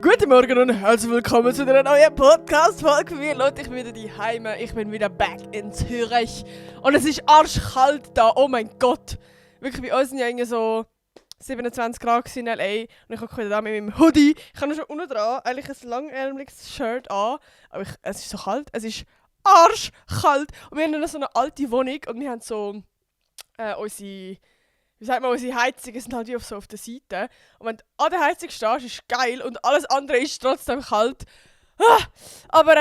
Guten Morgen und herzlich willkommen zu einer neuen Podcast-Folge. Wie Leute, ich bin wieder daheim, ich bin wieder back in Zürich. Und es ist arschkalt da, oh mein Gott. Wirklich, bei uns sind ja irgendwie so 27 Grad in L.A. Und ich habe da mit meinem Hoodie. Ich habe schon unten dran eigentlich ein langärmeliges Shirt an. Aber es ist so kalt, es ist arschkalt. Und wir haben noch so eine alte Wohnung und wir haben so unsere... Wie sagt man, unsere Heizungen sind halt wie auf der Seite. Und wenn du an der Heizung stehst, ist geil und alles andere ist trotzdem kalt. Aber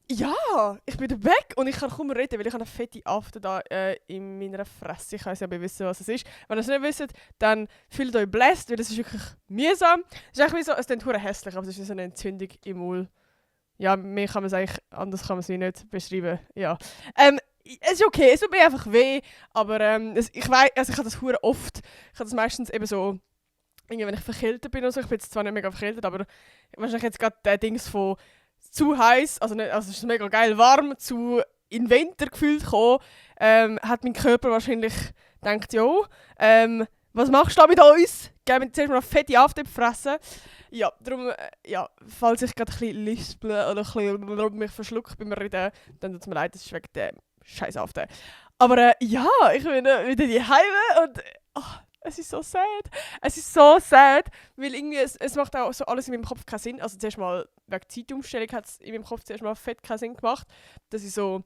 ja, ich bin weg und ich kann kaum reden, weil ich habe eine fette After da in meiner Fresse. Ich weiss nicht, ob ihr wisst, was es ist. Wenn ihr es nicht wisst, dann fühlt euch bläst, weil das ist wirklich mühsam. Es ist eigentlich wie so, es klingt verdammt hässlich, aber es ist wie so eine Entzündung im Maul. Ja, mehr kann man es eigentlich, anders kann man es nicht beschreiben. Ja. Es ist okay, es tut mir einfach weh, aber ich weiss, also ich habe das verdammt oft. Ich habe das meistens eben so, irgendwie, wenn ich verkältet bin oder so. Ich bin jetzt zwar nicht mega verkältet, aber wahrscheinlich jetzt gerade der Dings von zu heiß, also es ist mega geil warm, zu in Winter gefühlt gekommen, hat mein Körper wahrscheinlich gedacht, jo, was machst du da mit uns? Geh mir zuerst mal eine fette After fressen. Ja, darum, ja, falls ich gerade ein bisschen lisple oder ein bisschen mich verschluckt beim Reden, dann tut es mir leid, das ist wegen dem Scheiß After. Aber ja, ich bin wieder daheim und es ist so sad. Es ist so sad, weil irgendwie es macht auch so alles in meinem Kopf keinen Sinn. Also zuerst mal wegen Zeitumstellung hat es in meinem Kopf zuerst mal fett keinen Sinn gemacht. Dass ich habe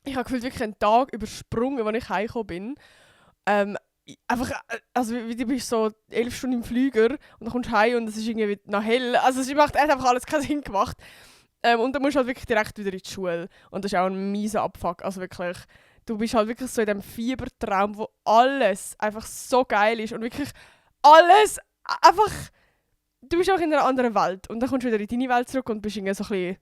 gefühlt wirklich einen Tag übersprungen, als ich heimgekommen bin. Einfach, also du bist so 11 Stunden im Flüger und dann kommst du heim und es ist irgendwie noch hell. Also es hat einfach alles keinen Sinn gemacht. Und dann musst du halt wirklich direkt wieder in die Schule. Und das ist auch ein mieser Abfuck. Also wirklich, du bist halt wirklich so in diesem Fiebertraum, wo alles einfach so geil ist. Und wirklich alles einfach... Du bist auch in einer anderen Welt. Und dann kommst du wieder in deine Welt zurück und bist irgendwie so ein bisschen...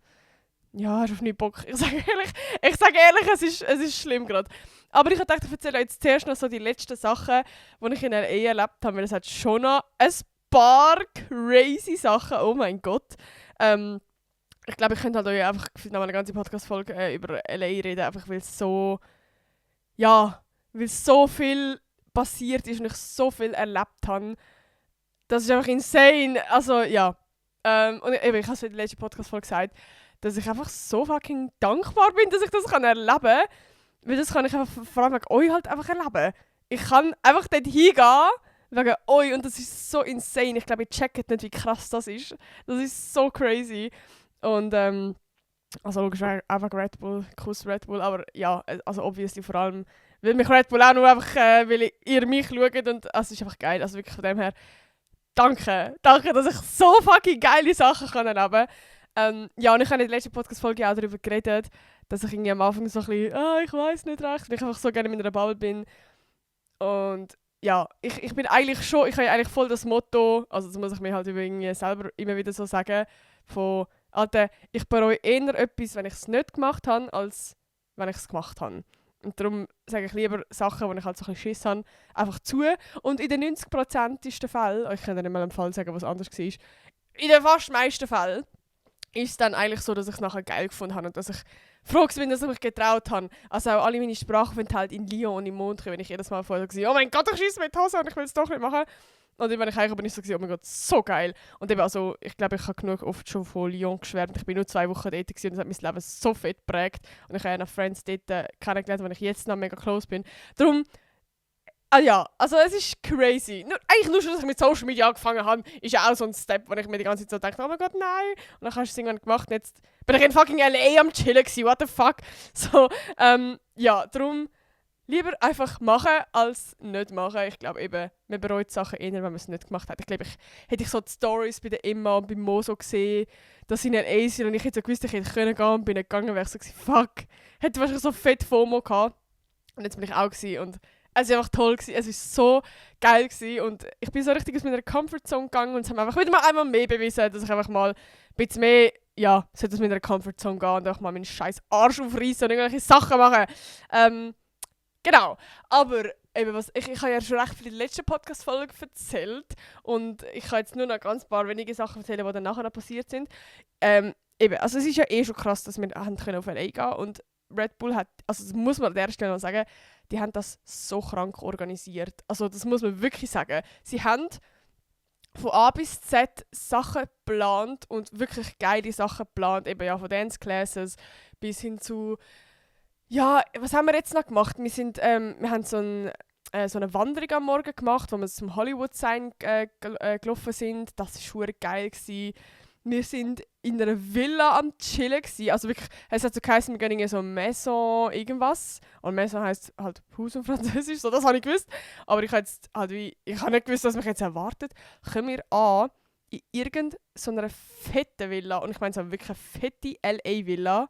Ja, hast auf nicht Bock. Ich sage ehrlich, es ist schlimm gerade. Aber ich dachte, ich erzähle euch jetzt zuerst noch so die letzten Sachen, die ich in der Ehe erlebt habe. Weil es hat schon noch ein paar crazy Sachen. Oh mein Gott. Ich glaube, ich könnte halt euch einfach noch mal eine ganze Podcast-Folge über LA reden, einfach weil so viel passiert ist und ich so viel erlebt habe. Das ist einfach insane. Also, ja. Und ich habe es in der letzten Podcast-Folge gesagt, dass ich einfach so fucking dankbar bin, dass ich das erleben kann. Weil das kann ich einfach vor allem wegen euch halt einfach erleben. Ich kann einfach dort hingehen, wegen euch, und das ist so insane. Ich glaube, ihr checkt nicht, wie krass das ist. Das ist so crazy. Und also logisch einfach Red Bull, Kuss Red Bull, aber ja, also obviously vor allem, weil mich Red Bull auch nur einfach, weil ihr mich schaut und es ist einfach geil, also wirklich von dem her, danke, dass ich so fucking geile Sachen kann erleben kann. Ja, und ich habe in der letzten Podcast-Folge auch darüber geredet, dass ich irgendwie am Anfang so ein bisschen, ich weiß nicht recht, weil ich einfach so gerne in einer Bubble bin. Und ja, ich bin eigentlich schon, ich habe eigentlich voll das Motto, also das muss ich mir halt irgendwie selber immer wieder so sagen, von Alter, ich bereue eher etwas, wenn ich es nicht gemacht habe, als wenn ich es gemacht habe. Und darum sage ich lieber Sachen, wo ich halt so ein bisschen Schiss habe, einfach zu. Und in den 90% Fällen, ich kann dir nicht mal einen Fall sagen, was anders war, in den fast meisten Fällen ist es dann eigentlich so, dass ich es nachher geil gefunden habe und dass ich froh bin, dass ich mich getraut habe. Also auch alle meine Sprachaufenthalte in Lyon und im Montreux, wenn ich jedes Mal vorher gesagt, oh mein Gott, ich schieße mit die Hose und ich will es doch nicht machen. Und wenn ich heimgekommen bin, ich so, oh mein Gott, so geil. Und eben, also, ich glaube, ich habe genug oft schon von Lyon geschwärmt. Ich bin nur 2 Wochen dort gewesen, und das hat mein Leben so fett geprägt. Und ich habe auch noch Friends dort kennengelernt, wo ich jetzt noch mega close bin. Darum, ja, also es ist crazy. Eigentlich nur schon, dass ich mit Social Media angefangen habe, ist ja auch so ein Step, wo ich mir die ganze Zeit so denke, oh mein Gott, nein. Und dann hast du es irgendwann gemacht und jetzt bin ich in fucking L.A. am Chillen gewesen, what the fuck. So, ja, darum lieber einfach machen, als nicht machen. Ich glaube eben, man bereut Sachen eher, wenn man es nicht gemacht hat. Ich glaube, hätte ich so die Stories bei der Emma und beim Mo so gesehen, dass sie in L.A. sind und ich hätte so gewusst, ich hätte können gehen und bin nicht gegangen, wäre ich so gewesen, fuck. Hätte wahrscheinlich so fett FOMO gehabt. Und jetzt bin ich auch gewesen und es war einfach toll gewesen. Es war so geil gewesen und ich bin so richtig aus meiner Comfortzone gegangen und es haben einfach wieder mal einmal mehr bewiesen, dass ich einfach mal ein bisschen mehr, ja, sollte aus meiner Comfortzone gehen und einfach mal meinen scheiß Arsch aufreißen und irgendwelche Sachen machen. Genau, aber eben, ich habe ja schon recht viele letzte Podcast-Folgen erzählt und ich kann jetzt nur noch ganz paar wenige Sachen erzählen, die dann nachher noch passiert sind. Eben, also es ist ja eh schon krass, dass wir auf LA gehen und Red Bull hat, also das muss man an der Stelle mal sagen, die haben das so krank organisiert. Also das muss man wirklich sagen. Sie haben von A bis Z Sachen geplant und wirklich geile Sachen geplant. Eben ja, von Dance Classes bis hin zu... Ja, was haben wir jetzt noch gemacht? Wir haben so eine Wanderung am Morgen gemacht, wo wir zum Hollywood-Sign gelaufen sind. Das war verdammt geil gewesen. Wir sind in einer Villa am Chillen gewesen. Also wirklich, es hat so geheißen, wir gehen in so Maison irgendwas. Und Maison heisst halt Haus auf Französisch, so das habe ich gewusst. Aber ich habe nicht gewusst, was mich jetzt erwartet. Kommen wir an in irgendeiner fetten Villa. Und ich meine so wirklich eine fette LA-Villa.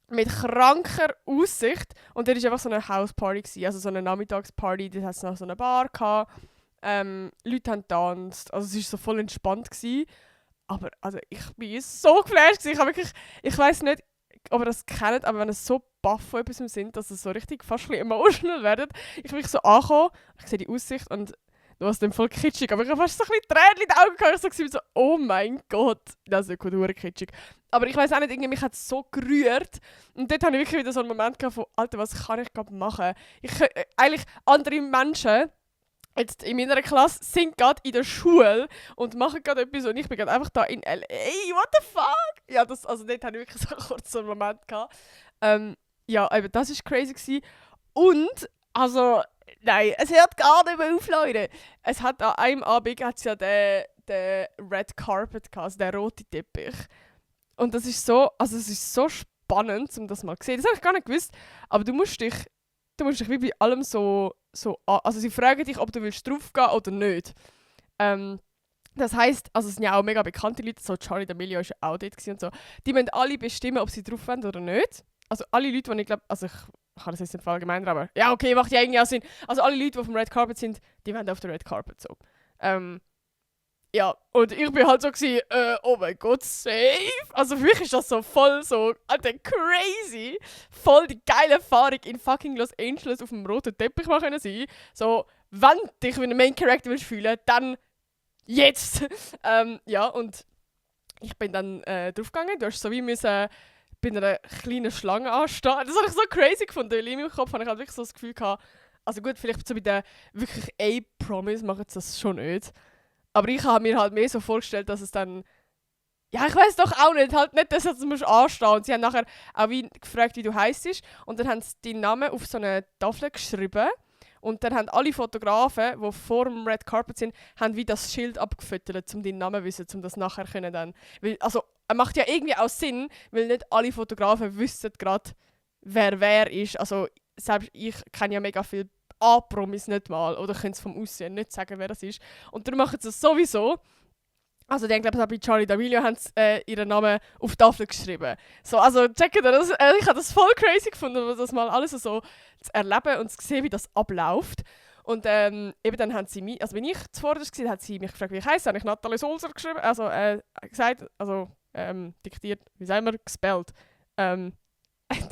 Mit kranker Aussicht. Und dort war einfach so eine Houseparty gewesen, also so eine Nachmittagsparty. Dort hatte es noch so eine Bar gehabt. Leute haben getanzt. Also es war so voll entspannt gewesen. Aber also ich bin so geflasht gewesen. Ich weiss nicht, ob ihr das kennt, aber wenn ihr so baff von etwas sind, dass ihr so richtig fast ein bisschen emotional werdet. Ich bin so angekommen, ich sehe die Aussicht und du hast dann voll kitschig, aber ich habe fast so ein bisschen Tränen in die Augen gehabt. Ich war so, oh mein Gott. Das ist ja kitschig. Aber ich weiss auch nicht, irgendwie mich hat es so gerührt. Und dort hatte ich wirklich wieder so einen Moment gehabt von, Alter, was kann ich gerade machen? Eigentlich andere Menschen jetzt in meiner Klasse sind gerade in der Schule und machen gerade etwas und ich bin gerade einfach da in L.A. What the fuck? Ja, dort hatte ich wirklich so kurz so einen Moment gehabt. Ja, aber das war crazy gewesen. Und, also, nein, es hört gar nicht mehr auf, Leute. Es hat an einem Abend hat's ja den Red Carpet gehabt, also den roten Teppich. Und das ist so, also es ist so spannend, um das mal zu sehen. Das habe ich gar nicht gewusst, aber du musst dich wie bei allem so also sie fragen dich, ob du willst draufgehen oder nicht. Das heisst, also es sind ja auch mega bekannte Leute, so Charli D'Amelio war ja auch dort und so. Die müssen alle bestimmen, ob sie drauf wollen oder nicht. Also alle Leute, die ich glaube, also ich kann das jetzt nicht allgemein, aber ja okay, macht ja irgendwie auch Sinn. Also alle Leute, die auf dem Red Carpet sind, die wollen auf der Red Carpet so. Ja, und ich bin halt so gewesen, oh mein Gott, safe. Also für mich ist das so voll so, Alter, crazy. Voll die geile Erfahrung in fucking Los Angeles auf dem roten Teppich mal können sein. So, wenn dich wie ein Main Character willst fühlen, dann jetzt. Ja, und ich bin dann draufgegangen. Du hast so wie müssen bei einer kleinen Schlange anstehen. Das habe ich so crazy gefunden, weil in meinem Kopf habe ich halt wirklich so das Gefühl gehabt, also gut, vielleicht so bei den wirklich A-Promis machen sie das schon nicht. Aber ich habe mir halt mehr so vorgestellt, dass es dann... Ja, ich weiß doch auch nicht. Halt nicht, dass du musst anstehen. Und sie haben nachher auch wie gefragt, wie du heisst. Und dann haben sie deinen Namen auf so eine Tafel geschrieben. Und dann haben alle Fotografen, die vor dem Red Carpet sind, haben wie das Schild abgefüttert, um deinen Namen zu wissen, um das nachher können dann... Weil, also, macht ja irgendwie auch Sinn, weil nicht alle Fotografen wissen gerade, wer ist. Also, selbst ich kenne ja mega viele A-Promis nicht mal oder können es vom Aussehen nicht sagen, wer das ist. Und darum machen sie es sowieso. Also die haben, glaube ich, auch bei Charli D'Amelio haben sie, ihren Namen auf die Tafel geschrieben. So, also checkt ihr das? Ich habe das voll crazy gefunden, das mal alles so zu erleben und zu sehen, wie das abläuft. Und eben dann haben sie mich, also wenn ich zuvorderst war, hat sie mich gefragt, wie ich heisse. Habe ich Natalie Sulzer geschrieben, also gesagt, also diktiert, wie sagen wir, gespellt.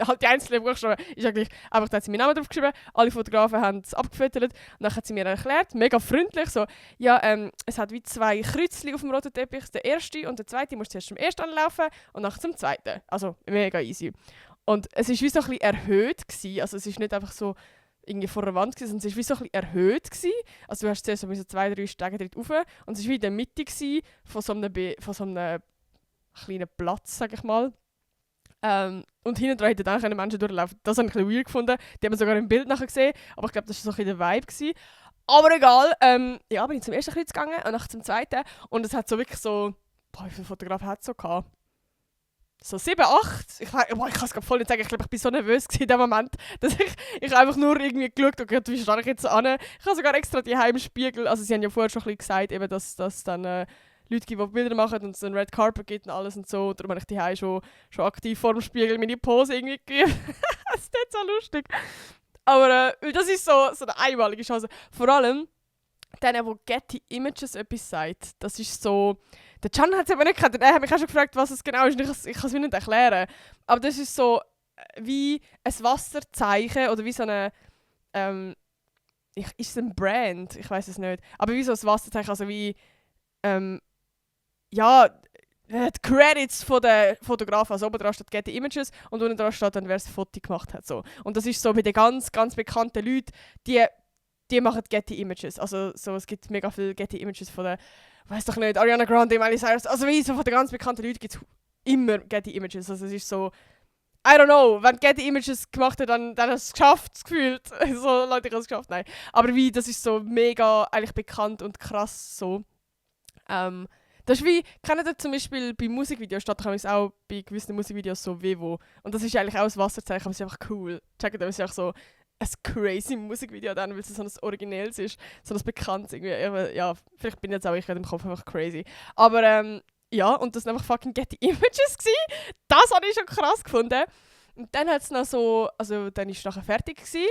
Halt die einzelnen Buchstaben ist eigentlich einfach, da hat sie meinen Namen drauf geschrieben, alle Fotografen haben es abgefüttert und dann hat sie mir erklärt, mega freundlich, so, ja, es hat wie 2 Kreuzchen auf dem roten Teppich, der erste und der zweite musst du zuerst zum ersten anlaufen und nachher zum zweiten, also mega easy. Und es war wie so ein bisschen erhöht gewesen, also es ist nicht einfach so irgendwie vor der Wand gewesen, sondern es war wie so ein bisschen erhöht gewesen. Also du hast zuerst so 2-3 Stege dort rauf und es war wie in der Mitte gewesen, von so einem kleinen Platz, sag ich mal. Und hinten dran hätten auch Menschen durchlaufen. Das habe ich ein bisschen weird gefunden. Die haben wir sogar im Bild nachher gesehen. Aber ich glaube, das war so ein bisschen der Vibe gewesen. Aber egal. Ja, bin ich zum ersten Kreuz gegangen und nachher zum zweiten. Und es hat so wirklich so... Boah, wie viele Fotografen hat es so gehabt? So 7, 8? Ich kann es gerade voll nicht sagen. Ich glaube, ich war so nervös in dem Moment, dass ich einfach nur irgendwie geschaut habe, wie stehe ich jetzt an. Ich habe sogar extra die Heimspiegel... Also sie haben ja vorher schon ein bisschen gesagt, eben, dass dann... Leute gibt, die Bilder machen und es einen Red Carpet gibt und alles und so. Darum habe ich die schon aktiv vor dem Spiegel meine Pose irgendwie geübt. Das ist nicht so lustig. Aber das ist so eine einmalige Chance. Vor allem, denen, wo Getty Images etwas sagt, das ist so... Der Can hat es eben nicht gekannt. Er hat mich auch schon gefragt, was es genau ist. Ich kann es mir nicht erklären. Aber das ist so wie ein Wasserzeichen oder wie so eine... ist es ein Brand? Ich weiß es nicht. Aber wie so ein Wasserzeichen, also wie... ja, die Credits von den Fotografen, also oben dran steht Getty Images und unten dran steht dann, wer das Foto gemacht hat. So. Und das ist so bei den ganz, ganz bekannten Leuten, die die machen Getty Images. Also so, es gibt mega viele Getty Images von der, weiß doch nicht, Ariana Grande, Miley Cyrus, also wie so von den ganz bekannten Leuten gibt es immer Getty Images. Also es ist so, I don't know, wenn Getty Images gemacht hat, dann hast du es geschafft, gefühlt. So, Leute, ich habe es geschafft, nein. Aber wie, das ist so mega eigentlich bekannt und krass so. Das ist wie, kennt ihr zum Beispiel bei Musikvideos, steht doch auch bei gewissen Musikvideos so Vevo. Und das ist eigentlich auch ein Wasserzeichen, aber es ist einfach cool. Checkt ihr, es ist auch so ein crazy Musikvideo dann, weil es so ein originelles ist, so ein bekanntes irgendwie. Ja, vielleicht bin jetzt auch ich im Kopf einfach crazy. Aber ja, und das sind einfach fucking Getty Images gsi. Das habe ich schon krass gefunden. Und dann hat es noch so, also dann ist es nachher fertig gsi,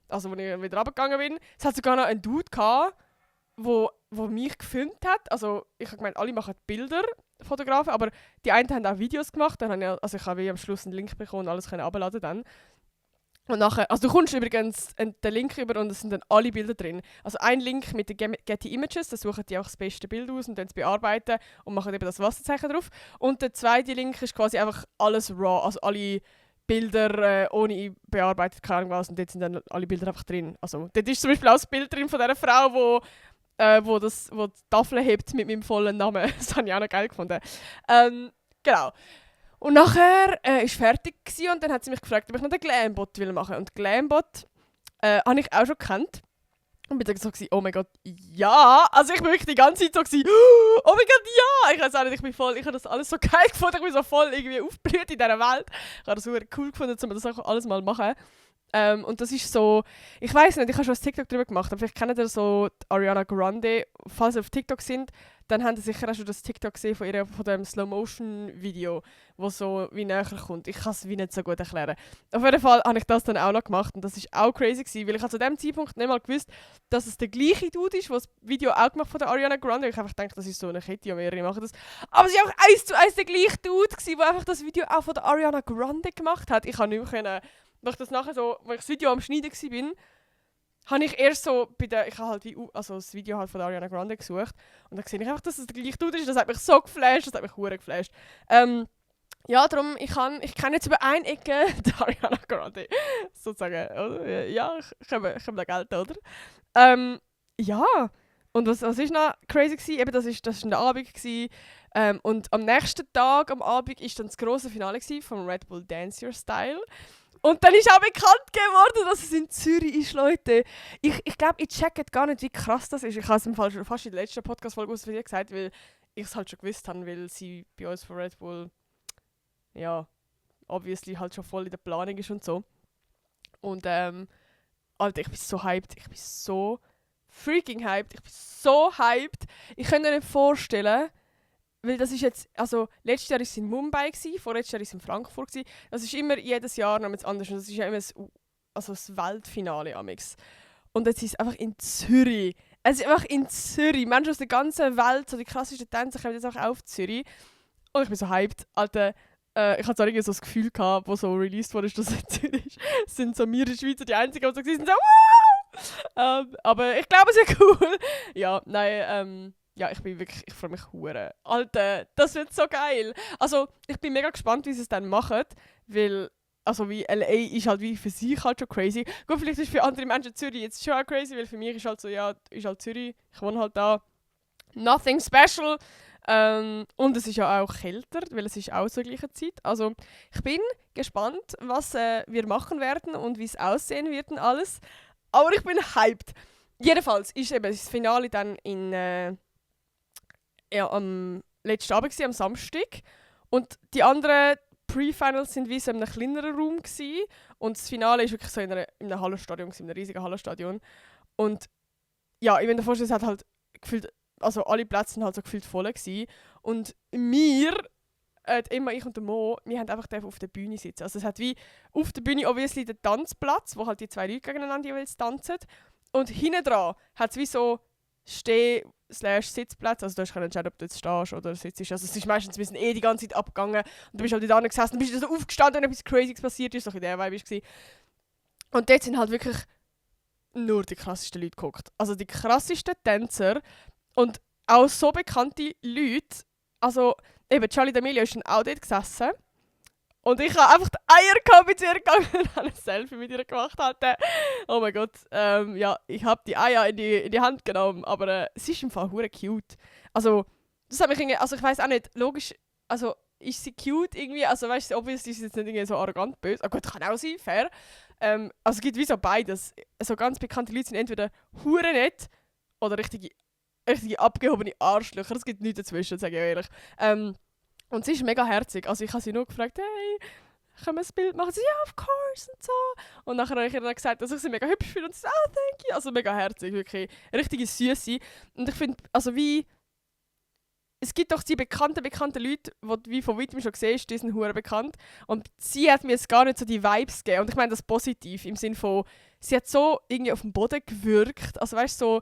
also als ich wieder runtergegangen bin. Es hat sogar noch einen Dude gehabt, wo mich gefilmt hat. Also ich habe gemeint, alle machen Bilder, Fotografen, aber die einen haben auch Videos gemacht. Dann habe ich habe am Schluss einen Link bekommen und alles können abladen dann. Und nachher, also du kommst übrigens den Link über und es sind dann alle Bilder drin. Also ein Link mit den Getty Images, da suchen die auch das beste Bild aus und dann es bearbeiten und machen eben das Wasserzeichen drauf. Und der zweite Link ist quasi einfach alles raw, also alle Bilder ohne bearbeitet, keine Ahnung was, und dort sind dann alle Bilder einfach drin. Also dort ist zum Beispiel auch das Bild drin von dieser Frau, wo die Tafel hebt mit meinem vollen Namen. Das habe ich auch noch geil gefunden. Genau. Und nachher war es fertig und dann hat sie mich gefragt, ob ich noch den Glambot machen will. Und Glambot habe ich auch schon gekannt. Und bin dann so, oh mein Gott, ja! Also ich war wirklich die ganze Zeit so, oh mein Gott, ja! Ich weiß auch nicht, ich habe das alles so geil gefunden, ich bin so voll irgendwie aufgeblüht in dieser Welt. Ich habe das super cool gefunden, um das auch alles mal machen. Und das ist so, ich weiß nicht, ich habe schon ein TikTok darüber gemacht, aber vielleicht kennt ihr so Ariana Grande. Falls ihr auf TikTok sind, dann habt ihr sicher auch schon das TikTok gesehen von dem Slow-Motion-Video, wo so wie näher kommt. Ich kann es wie nicht so gut erklären. Auf jeden Fall habe ich das dann auch noch gemacht und das war auch crazy gewesen, weil ich zu dem Zeitpunkt nicht mal gewusst, dass es der gleiche Dude ist, der das Video auch gemacht von der Ariana Grande. Ich habe einfach gedacht, das ist so eine Kette und mehrere machen das. Aber es war auch 1:1 der gleiche Dude gewesen, der einfach das Video auch von der Ariana Grande gemacht hat. Ich kann nicht mehr können. Als ich das Video am Schneiden war, habe ich erst so ich habe halt das Video halt von Ariana Grande gesucht und dann sehe ich einfach, dass es der gleiche Dude ist. Das hat mich so geflasht, das hat mich hure geflasht. Ja, darum, ich kenne jetzt über eine Ecke die Ariana Grande, sozusagen, oder? Ja, ich habe da Geld, oder? Ja, und was ist noch crazy gewesen? Eben, das ist der Abend gewesen. Und am nächsten Tag, am Abend, war dann das grosse Finale vom Red Bull Dance Your Style. Und dann ist auch bekannt geworden, dass es in Zürich ist, Leute. Ich glaube, ich checke gar nicht, wie krass das ist. Ich habe es im Fall schon fast in der letzten Podcast-Folge gesagt, weil ich es halt schon gewusst habe, weil sie bei uns von Red Bull, ja, obviously halt schon voll in der Planung ist und so. Und Alter, ich bin so hyped. Ich bin so freaking hyped. Ich bin so hyped. Ich kann mir nicht vorstellen, weil das ist jetzt, also letztes Jahr war es in Mumbai, vorletztes Jahr war es in Frankfurt. Das ist immer jedes Jahr noch etwas anderes. Das ist ja immer das Weltfinale amix. Und jetzt ist es einfach in Zürich. Es ist einfach in Zürich. Menschen aus der ganzen Welt, so die klassischen Tänzer, kommen jetzt auch auf Zürich. Und ich bin so hyped. Alter, ich hatte irgendwie so das Gefühl gehabt, wo so released wurde, dass es in Zürich ist. Sind so wir in der Schweiz die Einzigen, die sind so wow! Aber ich glaube, es ist cool. Ja, nein, ja, ich freue mich hure. Alter, das wird so geil. Also, ich bin mega gespannt, wie sie es dann machen, weil, also wie LA ist halt wie für sich halt schon crazy. Gut, vielleicht ist für andere Menschen Zürich jetzt schon auch crazy, weil für mich ist halt so, ja, ist halt Zürich, ich wohne halt da. Nothing special. Und es ist ja auch kälter, weil es ist auch zur gleichen Zeit. Also, ich bin gespannt, was wir machen werden und wie es aussehen wird und alles. Aber ich bin hyped. Jedenfalls ist eben das Finale dann am letzten Abend, am Samstag. Und die anderen Pre-Finals sind wie so in einem kleineren Raum gewesen. Und das Finale ist wirklich so in einem Hallenstadion, in einem riesigen Hallenstadion. Und ja, ich mir vorstellen, es hat halt gefühlt, also alle Plätze sind halt so gefühlt voll gewesen. Und wir, immer ich und der Mo, wir haben einfach auf der Bühne sitzen. Also es hat wie auf der Bühne obviously den Tanzplatz, wo halt die zwei Leute gegeneinander jeweils tanzen. Und hinten dran hat es wie so Sitzplätze, also du kannst entscheiden, ob du jetzt stehst oder sitzt. Also es ist meistens die ganze Zeit abgegangen und du bist halt da gesessen, du bist so aufgestanden, wenn etwas Crazyes passiert ist, so in der Vibe war. Und dort sind halt wirklich nur die krassesten Leute geguckt. Also die krassesten Tänzer und auch so bekannte Leute. Also eben, Charli D'Amelio ist dann auch dort gesessen Und ich habe einfach die Eier gehabt, mit ihr gegangen und habe ein Selfie mit ihr gemacht. Hatte. Oh mein Gott. Ja, ich habe die Eier in die Hand genommen, aber sie ist im Fall hure cute. Also, das hat mich irgendwie, also ich weiß auch nicht, logisch, also ist sie cute irgendwie, also weißt du, obviously ist sie jetzt nicht irgendwie so arrogant böse. Ah gut, kann auch sein, fair. Also es gibt wie so beides. So ganz bekannte Leute sind entweder hure nett oder richtige abgehobene Arschlöcher. Es gibt nichts dazwischen, sage ich ehrlich. Und sie ist mega herzig. Also ich habe sie nur gefragt, hey, können wir ein Bild machen? Sie, ja, of course und so. Und nachher habe ich ihr dann gesagt, dass ich sie mega hübsch finde und sie so, oh, thank you. Also mega herzig, wirklich. Richtige Süße. Und ich finde, also wie... Es gibt doch die bekannten Leute, die du wie von weitem schon siehst, die sind hure bekannt. Und sie hat mir jetzt gar nicht so die Vibes gegeben. Und ich meine das positiv, im Sinne von, sie hat so irgendwie auf dem Boden gewirkt. Also weißt du, so,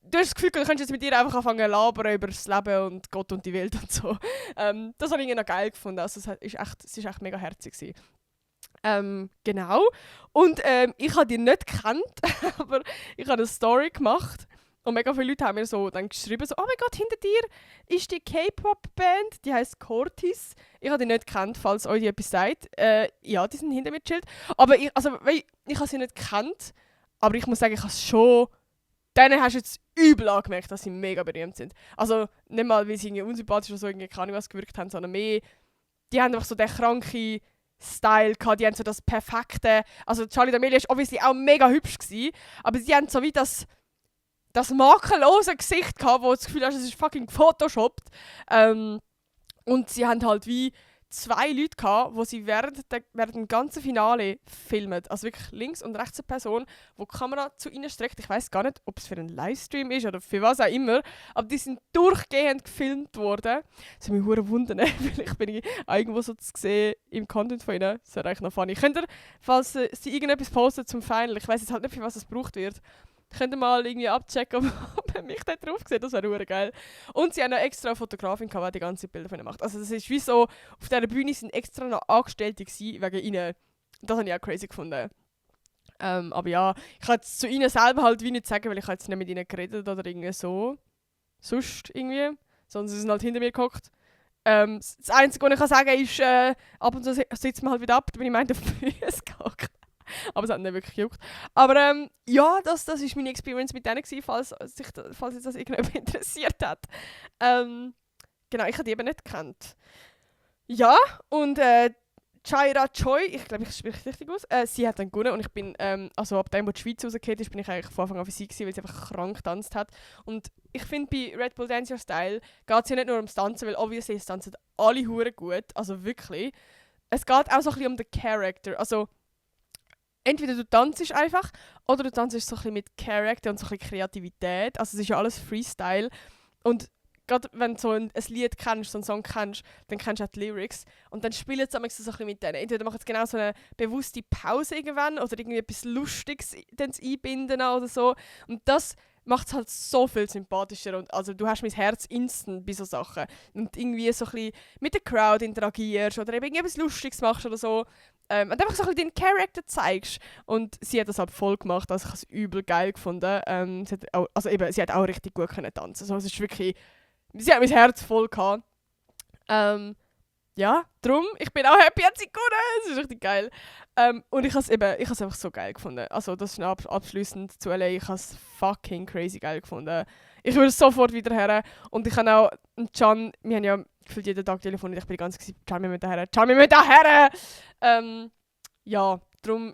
du hast das Gefühl, du könntest jetzt mit ihr einfach anfangen zu labern über das Leben und Gott und die Welt und so. Das habe ich irgendwie noch geil gefunden. Also sie war echt mega herzig gewesen. Genau. Und ich habe die nicht gekannt, aber ich habe eine Story gemacht. Und mega viele Leute haben mir so dann geschrieben, so, oh mein Gott, hinter dir ist die K-Pop-Band, die heisst Cortis. Ich habe die nicht gekannt, falls euch die etwas sagt. Ja, die sind hinter mir gechillt. Aber ich habe sie nicht gekannt, aber ich muss sagen, ich habe es schon... Denen hast du jetzt übel angemerkt, dass sie mega berühmt sind. Also nicht mal, weil sie irgendwie unsympathisch oder so irgendwie keine Ahnung was gewirkt haben, sondern mehr, die haben einfach so den kranken Style gehabt, die haben so das perfekte... Also Charli D'Amelio war obviously auch mega hübsch gewesen, aber sie haben so wie das makellose Gesicht gehabt, wo du das Gefühl hast, es ist fucking gefotoshoppt. Und sie haben halt wie 2 Leute gehabt, wo sie während dem ganzen Finale filmen. Also wirklich links und rechts eine Person, die die Kamera zu ihnen streckt. Ich weiß gar nicht, ob es für einen Livestream ist oder für was auch immer. Aber die sind durchgehend gefilmt worden. Das hat mich verdammt wundern, vielleicht bin ich irgendwo so zu sehen im Content von ihnen. Das wäre eigentlich noch funny. Könnt ihr, falls sie irgendetwas posten zum Final, ich weiß jetzt halt nicht, für was es gebraucht wird, könnt ihr mal irgendwie abchecken, ob man mich da drauf sieht. Das wäre verdammt geil. Und sie haben noch extra eine Fotografin gehabt, die die ganzen Bilder von ihnen macht. Also das ist wie so, auf dieser Bühne sind extra noch Angestellte gewesen, wegen ihnen. Das habe ich auch crazy gefunden. Aber ja, ich kann jetzt zu ihnen selber halt wie nicht sagen, weil ich jetzt nicht mit ihnen geredet oder irgendwie so. Sonst irgendwie. Sondern sie sind halt hinter mir gehockt. Das Einzige, was ich sagen kann, ist, ab und zu sitzt man halt wieder ab, da bin ich meinte auf die Füße gehockt. Aber es hat nicht wirklich gejuckt. Aber ja, das war meine Experience mit denen, falls jetzt das irgendjemand interessiert hat. Genau, ich habe die eben nicht gekannt. Ja, und Chaira Choi, ich glaube, ich spreche es richtig aus, sie hat dann gewonnen und ich bin, also ab dem, wo die Schweiz rausgekommen ist, bin ich eigentlich von Anfang an für sie gewesen, weil sie einfach krank getanzt hat. Und ich finde, bei Red Bull Dance Your Style geht es ja nicht nur ums Tanzen, weil obviously es tanzen alle hure gut, also wirklich. Es geht auch so ein bisschen um den Character, also entweder du tanzt einfach oder du tanzt so ein bisschen mit Charakter und so ein bisschen Kreativität. Also es ist ja alles Freestyle. Und gerade wenn du so ein Lied kennst, so einen Song kennst, dann kennst du auch die Lyrics. Und dann spielen sie so ein bisschen mit denen. Entweder machen sie genau so eine bewusste Pause irgendwann oder irgendwie etwas Lustiges einbinden oder so. Und das macht es halt so viel sympathischer. Und also du hast mein Herz instant bei so Sachen. Und irgendwie so ein bisschen mit der Crowd interagierst oder eben irgendetwas Lustiges machst oder so. Und einfach so ein bisschen deinen Charakter zeigst. Und sie hat das halt voll gemacht, also ich habe es übel geil gefunden. Sie hat auch richtig gut können tanzen. Also es ist wirklich, sie hat mein Herz voll gehabt. Ja, darum, ich bin auch happy, hat sie gewonnen. Es ist richtig geil. Und ich habe es einfach so geil gefunden. Also das ist abschliessend zu LA. Ich habe es fucking crazy geil gefunden. Ich würde sofort wieder her. Und ich habe auch Can, wir haben ja gefühlt jeden Tag telefoniert. Ich bin die ganze Zeit gesagt, Can, wir müssen da her. Ja, darum,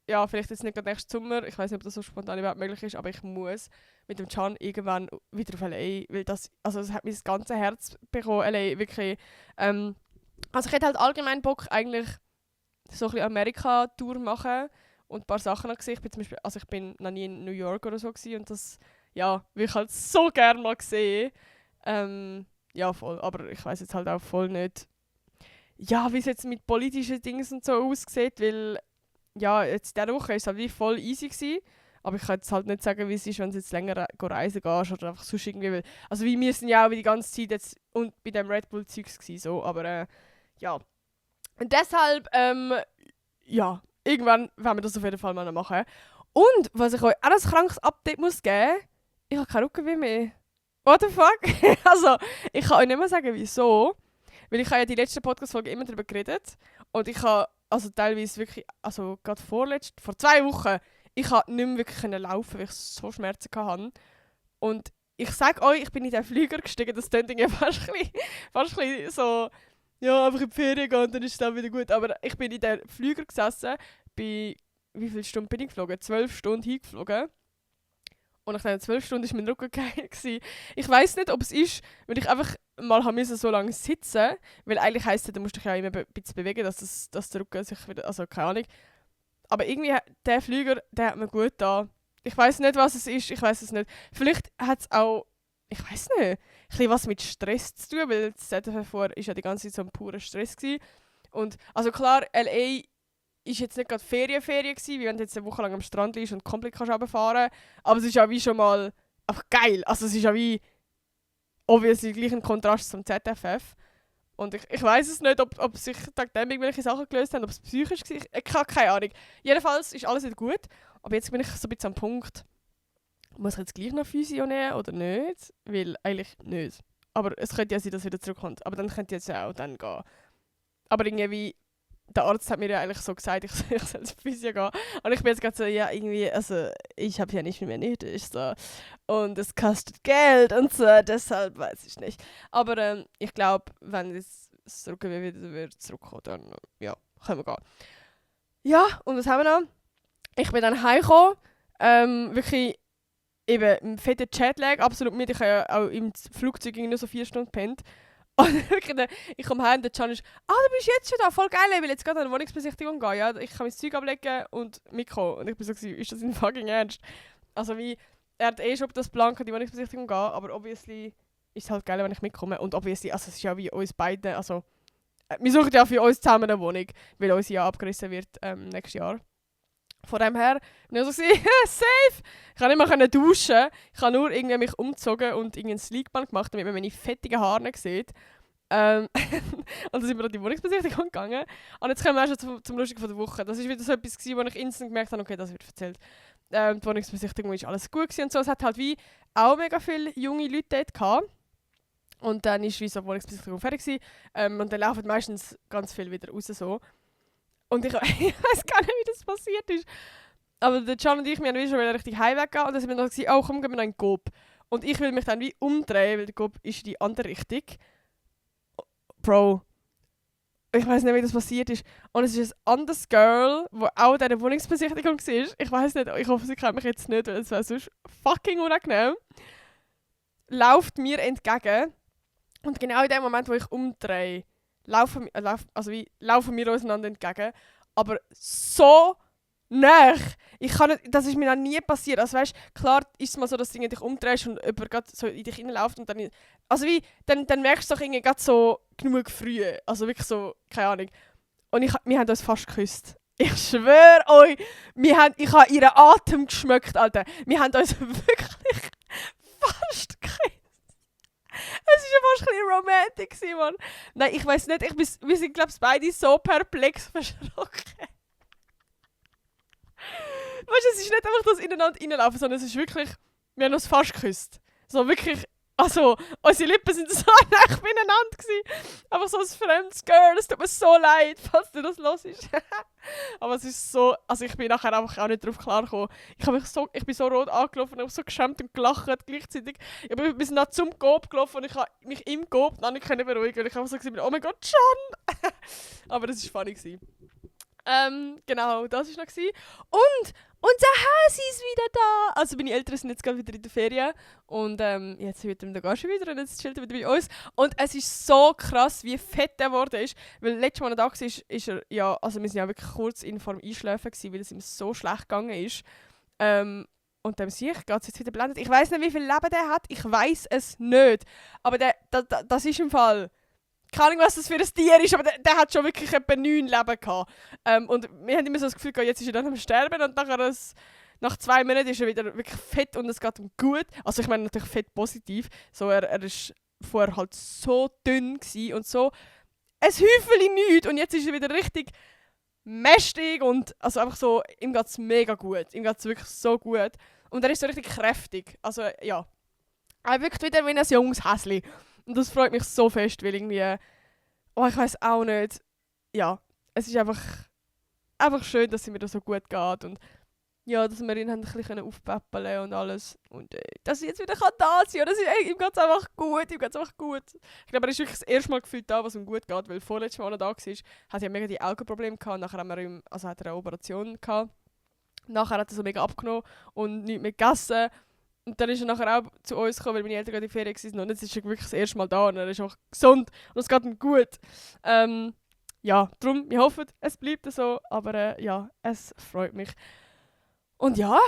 ja, vielleicht jetzt nicht gerade nächsten Sommer. Ich weiß nicht, ob das so spontan überhaupt möglich ist, aber ich muss mit dem Can irgendwann wieder auf LA, weil das hat mein ganzes Herz bekommen, LA, wirklich. Also ich hätte halt allgemein Bock, eigentlich so ein bisschen Amerika-Tour machen und ein paar Sachen noch gesehen. Ich bin noch nie in New York oder so gewesen, und das, ja, will ich halt so gerne mal sehen. Ja, voll, aber ich weiß jetzt halt auch voll nicht, ja, wie es jetzt mit politischen Dingen und so aussieht, weil ja, jetzt in dieser Woche war es halt wie voll easy gewesen, aber ich kann jetzt halt nicht sagen, wie es ist, wenn du jetzt länger reisen gehst oder einfach sonst irgendwie, weil, also wie wir sind ja auch die ganze Zeit jetzt und bei dem Red Bull Zeugs gewesen, so, aber ja. Und deshalb, ja, irgendwann werden wir das auf jeden Fall mal noch machen. Und, was ich euch auch ein krankes Update muss geben, ich habe keinen Rückenweh mehr. What the fuck? Also, ich kann euch nicht mehr sagen, wieso. Weil ich habe ja die letzte Podcast-Folge immer darüber geredet. Und ich habe also teilweise wirklich, also gerade vor 2 Wochen, ich konnte nicht mehr wirklich laufen, weil ich so Schmerzen hatte. Und ich sage euch, ich bin in den Flieger gestiegen, das klingt irgendwie fast ein bisschen so, ja, einfach in die Ferien gehen und dann ist es dann wieder gut. Aber ich bin in den Flieger gesessen, wie viele Stunden bin ich geflogen? 12 Stunden hingeflogen. Und nach diesen 12 Stunden war mein Rücken geil. Ich weiss nicht, ob es ist, weil ich einfach mal so lange sitzen musste. Weil eigentlich heisst es, du musst dich ja immer ein bisschen bewegen, dass der Rücken sich wieder, also keine Ahnung. Aber irgendwie, der Flüger, der hat mir gut da. Ich weiss nicht, was es ist, ich weiss es nicht. Vielleicht hat es auch, ich weiss nicht, ein bisschen was mit Stress zu tun, weil das ZFF war ja die ganze Zeit so ein purer Stress gewesen. Und, also klar, L.A. ist jetzt nicht gerade Ferien gewesen, wie wenn du jetzt eine Woche lang am Strand liegst und komplett runterfahren kannst. Aber es ist ja wie schon mal einfach geil. Also es ist ja wie obviously gleich ein Kontrast zum ZFF. Und ich weiss es nicht, ob sich seitdem irgendwelche Sachen gelöst haben, ob es psychisch war. Ich habe keine Ahnung. Jedenfalls ist alles wieder gut. Aber jetzt bin ich so ein bisschen am Punkt, muss ich jetzt gleich noch Physio nehmen oder nicht? Weil eigentlich nicht. Aber es könnte ja sein, dass es wieder zurückkommt. Aber dann könnte jetzt ja auch dann gehen. Aber irgendwie, der Arzt hat mir ja eigentlich so gesagt, ich soll zur Physio gehen. Und ich bin jetzt gerade so, ja, irgendwie, also ich habe ja nicht mehr nötig. So. Und es kostet Geld und so, deshalb weiß ich nicht. Aber ich glaube, wenn das Rücken wieder zurückkommt, dann ja, können wir gehen. Ja, und was haben wir noch? Ich bin dann heimgekommen, wirklich eben im fetten Jetlag, absolut mit. Ich habe ja auch im Flugzeug nur so 4 Stunden gepennt. Und wirklich, ich komme heim und der Can ist, du bist jetzt schon da, voll geil, ich will jetzt gerade an eine Wohnungsbesichtigung gehen, ja, ich kann mein Zeug ablegen und mitkommen. Und ich bin so, ist das in fucking ernst? Also wie, er hat schon das Plan, die Wohnungsbesichtigung gehen, aber obviously ist es halt geil, wenn ich mitkomme. Und obviously, also es ist ja wie uns beiden, also wir suchen ja für uns zusammen eine Wohnung, weil uns ja abgerissen wird nächstes Jahr. Von dem her bin ich so, safe! Ich konnte nicht mehr duschen. Ich habe nur irgendwie mich umgezogen und ein Sleekband gemacht, damit man meine fettigen Haare nicht sieht. Und dann sind wir an die Wohnungsbesichtigung gegangen. Und jetzt kommen wir auch schon zum Lustigen von der Woche. Das war wieder so etwas, wo ich instant gemerkt habe, okay, das wird erzählt. Die Wohnungsbesichtigung war alles gut und so. Es hat halt wie auch mega viele junge Leute dort gehabt. Und dann war wie so die Wohnungsbesichtigung fertig gewesen. Und dann laufen meistens ganz viel wieder raus so. Und ich weiß gar nicht, wie das passiert ist. Aber der Can und ich, wir haben schon wieder richtig Heimweg gehen und dann sind wir noch gesagt, oh komm, gehen wir noch in den Coop. Und ich will mich dann wie umdrehen, weil der Coop ist in die andere Richtung. Bro, ich weiß nicht, wie das passiert ist. Und es ist ein anderes Girl, das auch in dieser Wohnungsbesichtigung war. Ich weiß nicht, ich hoffe, sie kennt mich jetzt nicht, weil es wäre sonst fucking unangenehm. Läuft mir entgegen. Und genau in dem Moment, wo ich umdrehe, laufen wir auseinander entgegen. Aber so nah. Das ist mir noch nie passiert. Also weißt, klar ist es mal so, dass du dich umdrehst und jemand so in dich reinläuft und dann... Also wie, dann merkst du doch irgendwie gerade so genug früh. Also wirklich so, keine Ahnung. Und wir haben uns fast geküsst. Ich schwöre euch, ich habe ihren Atem geschmeckt, Alter. Wir haben uns wirklich fast geküsst. Es war ja fast ein bisschen romantic, Mann. Nein, ich weiss nicht, wir sind, glaube ich, beide so perplex verschrocken. Weißt du, es ist nicht einfach das ineinander reinlaufen, sondern es ist wirklich, wir haben uns fast geküsst. So wirklich, also, unsere Lippen sind so nah beieinander gewesen. Einfach so ein fremdes Girl, es tut mir so leid, falls du das hörst. Aber es ist so, also ich bin nachher einfach auch nicht drauf klargekommen. Ich bin so rot angelaufen und habe so geschämt und gelacht gleichzeitig. Wir sind dann zum Coop gelaufen und ich konnte mich im Coop noch nicht beruhigen, weil ich einfach so gesagt, oh mein Gott, Can! Aber das war funny gewesen. Genau, das war noch. Und unser Hase ist wieder da! Also meine Eltern sind jetzt gerade wieder in der Ferien und jetzt wird er da schon wieder und jetzt chillt er wieder bei uns. Und es ist so krass, wie fett er geworden ist, weil letztes Mal, als er da war, ist er, ja, also wir sind ja wirklich kurz in Form einschlafen gewesen, weil es ihm so schlecht gegangen ist. Und dem sehe ich, geht es jetzt wieder blendet. Ich weiss nicht, wie viel Leben der hat, ich weiss es nicht. Aber das ist im Fall... Keine Ahnung, was das für ein Tier ist, aber der hat schon wirklich etwa 9 Leben gehabt. Und wir haben immer so das Gefühl, jetzt ist er dann am Sterben und nach 2 Monaten ist er wieder wirklich fett und es geht ihm gut. Also ich meine natürlich fett positiv. So, er war vorher halt so dünn und so ein Häufchen nichts und jetzt ist er wieder richtig mächtig und also einfach so, ihm geht es mega gut. Ihm geht es wirklich so gut. Und er ist so richtig kräftig. Also ja, er wirkt wieder wie ein junges Häschen. Und das freut mich so fest, weil irgendwie... Oh, ich weiß auch nicht. Ja, es ist einfach schön, dass es mir da so gut geht und ja, dass wir ihn haben ein bisschen aufpäppeln und alles. Und dass ich jetzt wieder da sein kann. Das ist, ihm geht es einfach gut. Ihm geht's einfach gut. Ich glaube, er ist wirklich das erste Mal gefühlt da, was ihm gut geht. Weil vorletztes Mal, als er da war, hat er mega die Augenprobleme gehabt. Nachher haben wir ihm, also hat er eine Operation gehabt. Nachher hat er so mega abgenommen und nichts mehr gegessen. Und dann ist er nachher auch zu uns gekommen, weil meine Eltern gerade in die Ferien waren. Und jetzt ist er wirklich das erste Mal da und er ist auch gesund und es geht ihm gut. Ja, darum, wir hoffen, es bleibt so. Aber ja, es freut mich. Und ja,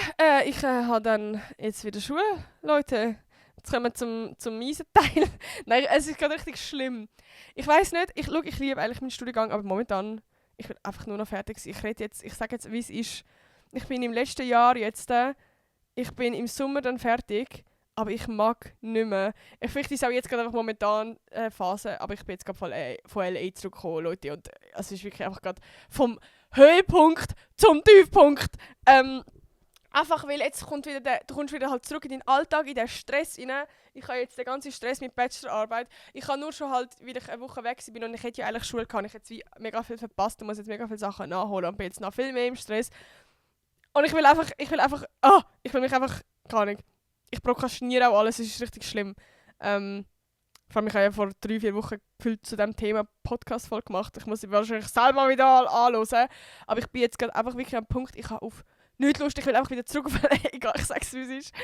ich habe dann jetzt wieder Schule, Leute. Jetzt kommen wir zum miesen Teil. Nein, es ist gerade richtig schlimm. Ich weiß nicht, ich liebe eigentlich meinen Studiengang, aber momentan, ich will einfach nur noch fertig sein. Ich sage jetzt, wie es ist. Ich bin im letzten Jahr jetzt, ich bin im Sommer dann fertig, aber ich mag nicht mehr. Vielleicht ist es auch jetzt gerade einfach momentan Phase, aber ich bin jetzt gerade von LA zurückgekommen, Leute. Und es ist wirklich einfach gerade vom Höhepunkt zum Tiefpunkt. Einfach weil jetzt du kommst wieder halt zurück in deinen Alltag, in den Stress rein. Ich habe jetzt den ganzen Stress mit Bachelorarbeit. Ich habe nur schon halt, weil ich eine Woche weg bin und ich hätte ja eigentlich Schule gehabt. Ich hätte wie mega viel verpasst und muss jetzt mega viele Sachen nachholen und bin jetzt noch viel mehr im Stress. Und ich will mich einfach, keine Ahnung, ich prokrastiniere auch alles, es ist richtig schlimm. Vor allem, ich habe ja vor 3-4 Wochen gefühlt zu diesem Thema Podcast-Folge gemacht. Ich muss sie wahrscheinlich selber wieder anhören. Aber ich bin jetzt gerade einfach wirklich am Punkt, ich habe auf nicht Lust, ich will einfach wieder zurück auf egal, ich sag's wie es ist.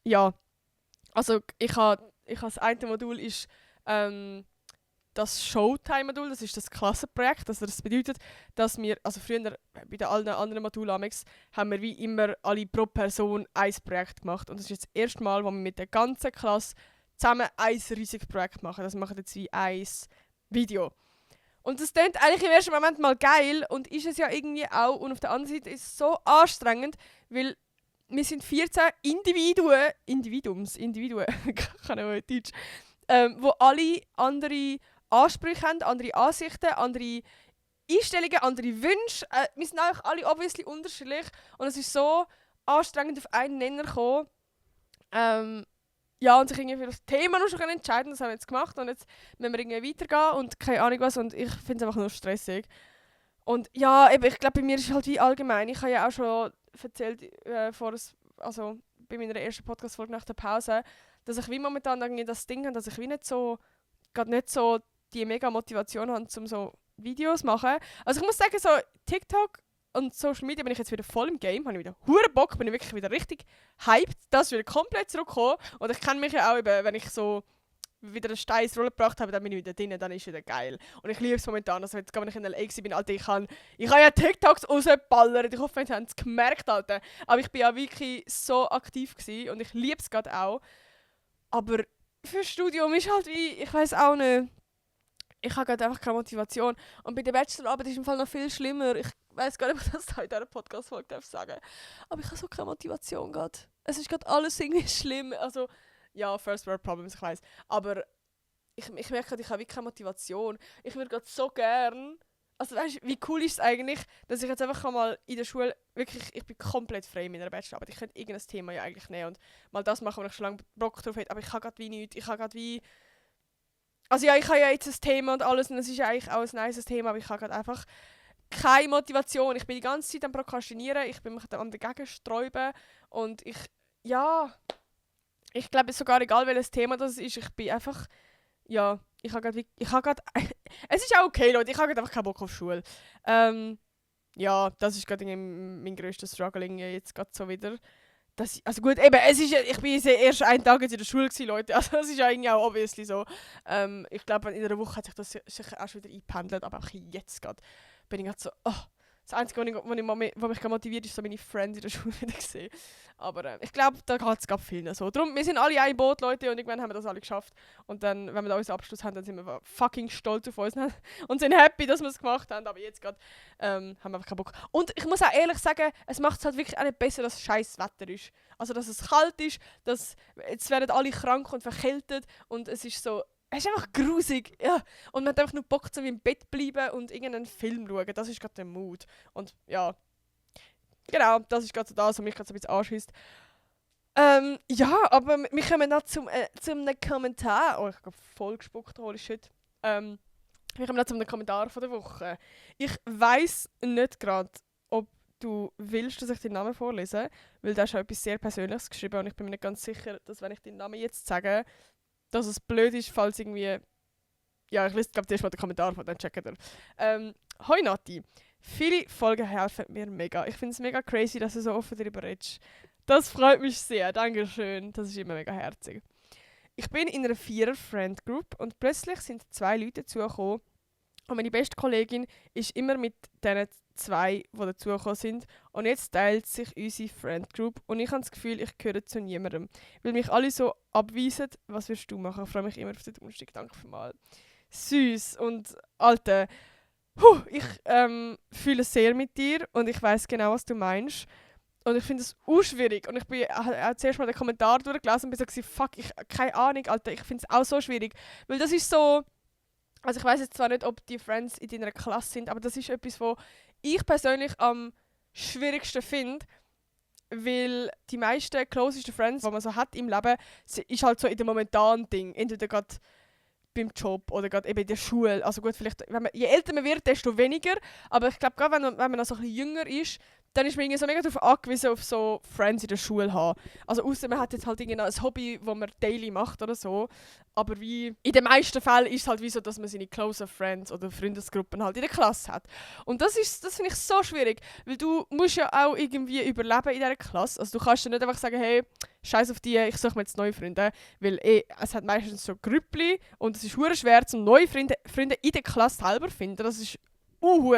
Ja, also ich habe das eine Modul ist das Showtime-Modul, das ist das Klassenprojekt. Also das bedeutet, dass wir, also früher bei den allen anderen Modulen haben wir wie immer alle pro Person ein Projekt gemacht. Und das ist jetzt das erste Mal, wo wir mit der ganzen Klasse zusammen ein riesiges Projekt machen. Das machen jetzt wie ein Video. Und das klingt eigentlich im ersten Moment mal geil und ist es ja irgendwie auch. Und auf der anderen Seite ist es so anstrengend, weil wir sind 14 Individuen, kann ich auch Deutsch, wo alle andere Ansprüche haben, andere Ansichten, andere Einstellungen, andere Wünsche. Wir sind eigentlich alle obviously unterschiedlich und es ist so anstrengend auf einen Nenner gekommen. Ja, und sich irgendwie für das Thema noch schon entscheiden, das haben wir jetzt gemacht und jetzt müssen wir irgendwie weitergehen und keine Ahnung was und ich finde es einfach nur stressig. Und ja, eben, ich glaube bei mir ist es halt wie allgemein, ich habe ja auch schon erzählt, also bei meiner ersten Podcast-Folge nach der Pause, dass ich wie momentan irgendwie das Ding habe, dass ich wie gerade nicht so die mega Motivation habe, um so Videos zu machen. Also ich muss sagen, so TikTok und Social Media bin ich jetzt wieder voll im Game, habe ich wieder hure Bock, bin ich wirklich wieder richtig hyped, dass ich wieder komplett zurückkomme. Und ich kenne mich ja auch, eben, wenn ich so wieder einen Stein ins Rollen gebracht habe, dann bin ich wieder drin, dann ist es wieder geil. Und ich liebe es momentan, also jetzt, wenn ich in LA bin, Alter, ich habe ja TikToks rausgeballert, ich hoffe, ihr habt es gemerkt, Alter. Aber ich bin ja wirklich so aktiv gewesen und ich liebe es gerade auch. Aber für das Studium ist halt wie, ich weiß auch nicht, ich habe gerade einfach keine Motivation. Und bei der Bachelorarbeit ist es im Fall noch viel schlimmer. Ich weiß gar nicht, ob ich das in dieser Podcast-Folge sagen darf. Aber ich habe so keine Motivation gerade. Es ist gerade alles irgendwie schlimm. Also, ja, First World Problems, ich weiß. Aber ich merke gerade, ich habe wirklich keine Motivation. Ich würde gerade so gern. Also, weißt du, wie cool ist es eigentlich, dass ich jetzt einfach mal in der Schule wirklich, ich bin komplett frei in meiner Bachelorarbeit. Ich könnte irgendein Thema ja eigentlich nehmen und mal das machen, wo ich schon lange Bock drauf hätte. Aber ich habe gerade wie nichts. Ich habe gerade wie. Also ja, ich habe ja jetzt ein Thema und alles und es ist ja eigentlich auch ein nices Thema, aber ich habe gerade einfach keine Motivation. Ich bin die ganze Zeit am Prokrastinieren, ich bin mich am dagegen sträuben und ich glaube sogar egal welches Thema das ist, ich bin einfach, ja, ich habe gerade, es ist auch okay, Leute, ich habe gerade einfach keinen Bock auf Schule. Ja, das ist gerade mein grösstes Struggling jetzt gerade so wieder. Also gut, eben, ich bin erst einen Tag jetzt in der Schule gewesen, Leute, also das ist ja irgendwie auch obviously so. Ich glaube, in einer Woche hat sich das sicher auch schon wieder eingependelt, aber auch jetzt gerade bin ich gerade so, oh. Das Einzige, was mich motiviert, ist so meine Friends in der Schule wieder gesehen. Aber ich glaube, da geht es vielen so. Darum, wir sind alle ein Boot, Leute, und irgendwann haben wir das alle geschafft. Und dann, wenn wir da unseren Abschluss haben, dann sind wir fucking stolz auf uns und sind happy, dass wir es gemacht haben. Aber jetzt gerade haben wir einfach keinen Bock. Und ich muss auch ehrlich sagen, es macht es halt wirklich auch nicht besser, dass es scheiß Wetter ist. Also, dass es kalt ist, jetzt werden alle krank und verkältet und es ist so. Es ist einfach grusig, ja. Und man hat einfach nur Bock, so wie im Bett bleiben und irgendeinen Film schauen. Das ist gerade der Mood. Und ja, genau, das ist gerade so das, was mich gerade so ein bisschen anschießt. Ja, aber wir kommen noch zum einem Kommentar. Oh, ich habe voll gespuckt, holy shit. Wir kommen jetzt zu einem Kommentar von der Woche. Ich weiss nicht gerade, ob du willst, dass ich deinen Namen vorlese, weil da ist schon etwas sehr Persönliches geschrieben und ich bin mir nicht ganz sicher, dass wenn ich deinen Namen jetzt sage, dass es blöd ist, falls irgendwie... Ja, ich lese glaube ich mal den Kommentar von, dann checkt ihr. Hoi Nati, viele Folgen helfen mir mega. Ich finde es mega crazy, dass du so offen darüber redest. Das freut mich sehr, Dankeschön. Das ist immer mega herzig. Ich bin in einer 4er-Friend-Group und plötzlich sind 2 Leute dazugekommen. Und meine beste Kollegin ist immer mit diesen 2, die dazugekommen sind. Und jetzt teilt sich unsere Friend-Group und ich habe das Gefühl, ich gehöre zu niemandem. Weil mich alle so abweisen. Was wirst du machen? Ich freue mich immer auf den Donnerstag. Danke vielmals. Süß und Alter. Ich fühle sehr mit dir und ich weiß genau, was du meinst. Und ich finde es schwierig. Und ich bin zuerst mal den Kommentar durchgelesen und bin so, fuck, keine Ahnung, Alter, ich finde es auch so schwierig. Weil das ist so, also ich weiß jetzt zwar nicht, ob die Friends in deiner Klasse sind, aber das ist etwas, was ich persönlich am schwierigsten finde. Weil die meisten closesten Friends, die man so hat im Leben, ist halt so in dem momentanen Ding. Entweder gerade beim Job oder gerade eben in der Schule. Also gut, vielleicht, je älter man wird, desto weniger. Aber ich glaube, gerade wenn man noch so ein bisschen jünger ist, dann ist man irgendwie so mega darauf angewiesen, auf so Friends in der Schule haben. Also außer man hat jetzt halt irgendwie ein Hobby, das man daily macht oder so. Aber wie in den meisten Fällen ist es halt wie so, dass man seine closer Friends oder Freundesgruppen halt in der Klasse hat. Und das finde ich so schwierig, weil du musst ja auch irgendwie überleben in dieser Klasse. Also du kannst ja nicht einfach sagen, hey, scheiß auf die, ich suche mir jetzt neue Freunde. Weil es hat meistens so Grüppli und es ist hure schwer, um neue Freunde in der Klasse selber zu finden. Das ist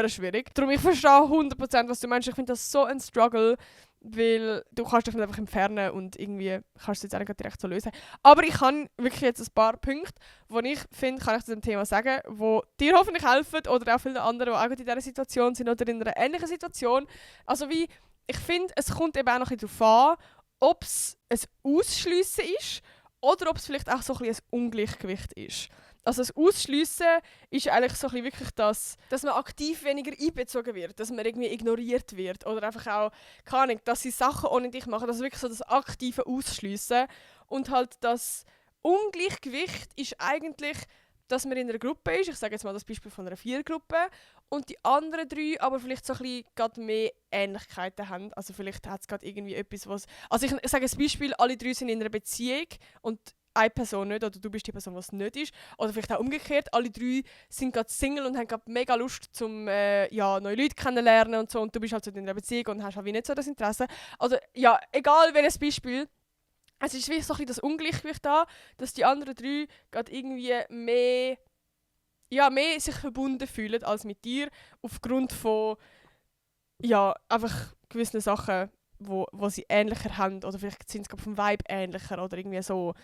schwierig. Darum, ich verstehe 100%, was du meinst. Ich finde das so ein Struggle, weil du kannst dich nicht einfach entfernen und irgendwie kannst du es jetzt auch nicht direkt so lösen. Aber ich kann wirklich jetzt ein paar Punkte, die ich finde, kann ich zu dem Thema sagen, die dir hoffentlich helfen oder auch vielen anderen, die auch in dieser Situation sind oder in einer ähnlichen Situation. Also wie, ich finde, es kommt eben auch noch ein bisschen darauf an, ob es ein Ausschliessen ist oder ob es vielleicht auch so ein bisschen ein Ungleichgewicht ist. Also das Ausschliessen ist eigentlich so ein bisschen wirklich das, dass man aktiv weniger einbezogen wird, dass man irgendwie ignoriert wird oder einfach auch, keine Ahnung, dass sie Sachen ohne dich machen, also wirklich so das aktive Ausschliessen. Und halt das Ungleichgewicht ist eigentlich, dass man in einer Gruppe ist, ich sage jetzt mal das Beispiel von einer 4-Gruppe, und die anderen 3 aber vielleicht so ein bisschen gerade mehr Ähnlichkeiten haben. Also vielleicht hat es gerade irgendwie etwas, was... Also ich sage ein Beispiel, alle 3 sind in einer Beziehung und eine Person nicht, oder du bist die Person, die es nicht ist. Oder vielleicht auch umgekehrt, alle 3 sind gerade Single und haben gerade mega Lust, zum neue Leute kennenlernen und so. Und du bist halt so in einer Beziehung und hast halt wie nicht so das Interesse. Also ja, egal welches Beispiel, es ist wie so ein bisschen das Ungleichgewicht da, dass die anderen 3 gerade irgendwie mehr sich verbunden fühlen als mit dir, aufgrund von einfach gewissen Sachen, wo sie ähnlicher haben, oder vielleicht sind es vom Vibe ähnlicher oder irgendwie so.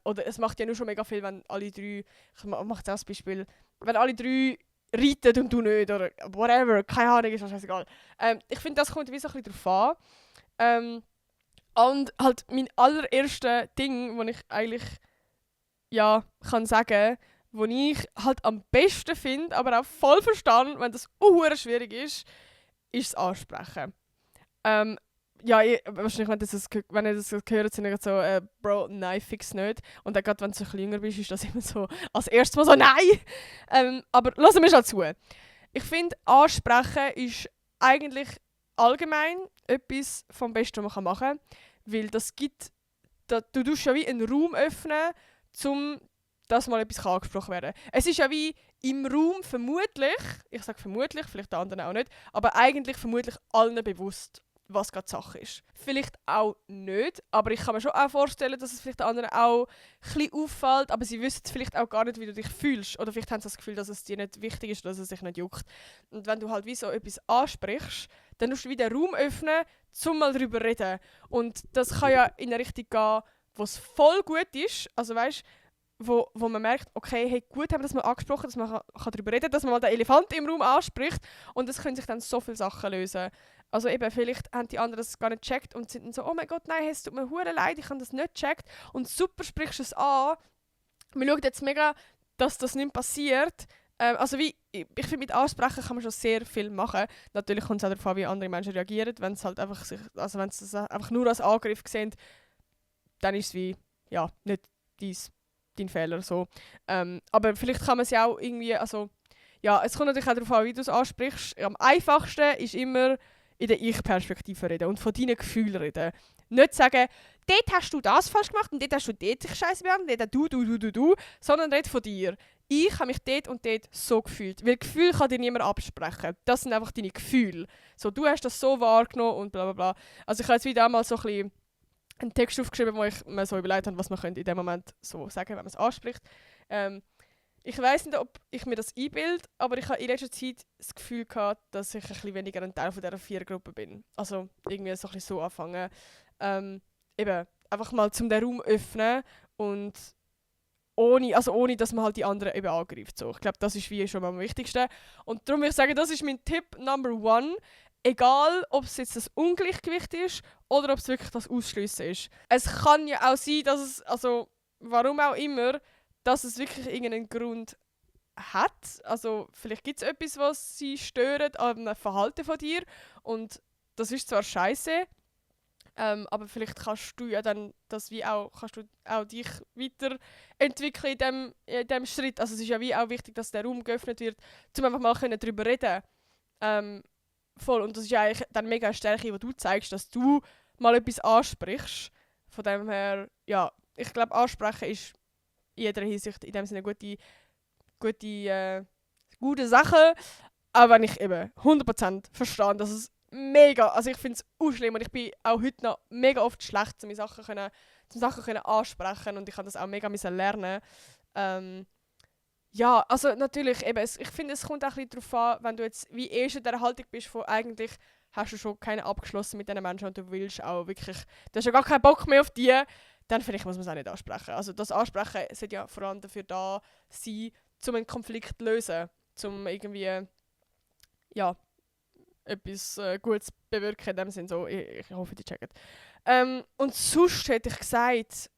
Oder es macht ja nur schon mega viel, wenn alle 3, ich mache jetzt auch das Beispiel, wenn alle 3 reiten und du nicht, oder whatever, keine Ahnung, ist scheißegal. Ich finde, das kommt wie so ein bisschen drauf an. Und halt mein allererstes Ding, das ich eigentlich kann sagen, wo ich halt am besten finde, aber auch voll verstanden, wenn das schwierig ist das Ansprechen. Wahrscheinlich, wenn ihr das gehört, sind ihr so, Bro, nein, fix nicht. Und dann gerade, wenn du so ein bisschen jünger bist, ist das immer so, als erstes Mal so, nein! Aber lassen wir schon zu. Ich finde, Ansprechen ist eigentlich allgemein etwas vom Besten, was man machen kann. Weil das gibt, du tust ja wie einen Raum öffnen, dass mal etwas angesprochen werden kann. Es ist ja wie im Raum vermutlich, ich sage vermutlich, vielleicht den anderen auch nicht, aber eigentlich vermutlich allen bewusst, was gerade Sache ist. Vielleicht auch nicht, aber ich kann mir schon auch vorstellen, dass es vielleicht den anderen auch ein bisschen auffällt, aber sie wissen vielleicht auch gar nicht, wie du dich fühlst. Oder vielleicht haben sie das Gefühl, dass es dir nicht wichtig ist, dass es sich nicht juckt. Und wenn du halt wie so etwas ansprichst, dann musst du wieder Raum öffnen, um mal darüber zu reden. Und das kann ja in eine Richtung gehen, wo es voll gut ist. Also weißt, wo man merkt, okay, hey, gut haben wir das mal angesprochen, dass man darüber reden kann, dass man mal den Elefant im Raum anspricht. Und es können sich dann so viele Sachen lösen. Also eben, vielleicht haben die anderen das gar nicht gecheckt und sind dann so, oh mein Gott, nein, es tut mir hure leid, ich habe das nicht gecheckt. Und super sprichst du es an. Wir schauen jetzt mega, dass das nicht passiert. Ich finde, mit Ansprechen kann man schon sehr viel machen. Natürlich kommt es auch darauf an, wie andere Menschen reagieren. Wenn es halt einfach wenn sie das einfach nur als Angriff sehen, dann ist es wie, nicht dein Fehler. So. Aber vielleicht kann man es ja auch irgendwie, also ja, es kommt natürlich auch darauf an, wie du es ansprichst. Am einfachsten ist immer in der Ich-Perspektive reden und von deinen Gefühlen reden. Nicht sagen, dort hast du das falsch gemacht und dort hast du dort dich scheiße behandelt, dort du, sondern red von dir. Ich habe mich dort und dort so gefühlt. Weil Gefühl kann dir niemand absprechen. Das sind einfach deine Gefühle. So, du hast das so wahrgenommen und bla bla bla. Also ich habe jetzt wieder einmal so ein bisschen einen Text aufgeschrieben, wo ich mir so überlegt habe, was man in dem Moment so sagen, wenn man es anspricht. Ich weiss nicht, ob ich mir das einbilde, aber ich habe in letzter Zeit das Gefühl gehabt, dass ich ein bisschen weniger ein Teil von dieser Vierergruppe bin. Also irgendwie so ein bisschen so anfangen. Eben, einfach mal zum den Raum öffnen und ohne, dass man halt die anderen eben angreift. So. Ich glaube, das ist wie schon mal am wichtigsten. Und darum würde ich sagen, das ist mein Tipp Number 1. Egal, ob es jetzt das Ungleichgewicht ist oder ob es wirklich das Ausschliessen ist. Es kann ja auch sein, dass es, also warum auch immer, dass es wirklich irgendeinen Grund hat. Also vielleicht gibt es etwas, was sie stört an einem Verhalten von dir und das ist zwar scheiße, aber vielleicht kannst du ja dann das wie auch, kannst du auch dich weiterentwickeln in dem Schritt. Also es ist ja wie auch wichtig, dass der Raum geöffnet wird, um einfach mal darüber reden. Voll. Und das ist ja eigentlich dann mega eine Stärke, die du zeigst, dass du mal etwas ansprichst. Von dem her, ja, ich glaube, ansprechen ist in jeder Hinsicht in dem Sinne eine gute Sache. Aber wenn ich eben 100% verstehe, dass es mega, also ich finde es auch schlimm und ich bin auch heute noch mega oft schlecht, um Sachen ansprechen und ich kann das auch mega lernen. Ja, also natürlich, eben, ich finde, es kommt auch ein bisschen darauf an, wenn du jetzt wie erst in der Haltung bist, von eigentlich hast du schon keine abgeschlossen mit diesen Menschen und du willst auch wirklich, du hast ja gar keinen Bock mehr auf die, dann finde ich, muss man es auch nicht ansprechen. Also das Ansprechen sollte ja vor allem dafür da sein, um einen Konflikt zu lösen, um irgendwie, ja, etwas Gutes bewirken in dem Sinn. So, ich hoffe, die checken. Und sonst hätte ich gesagt,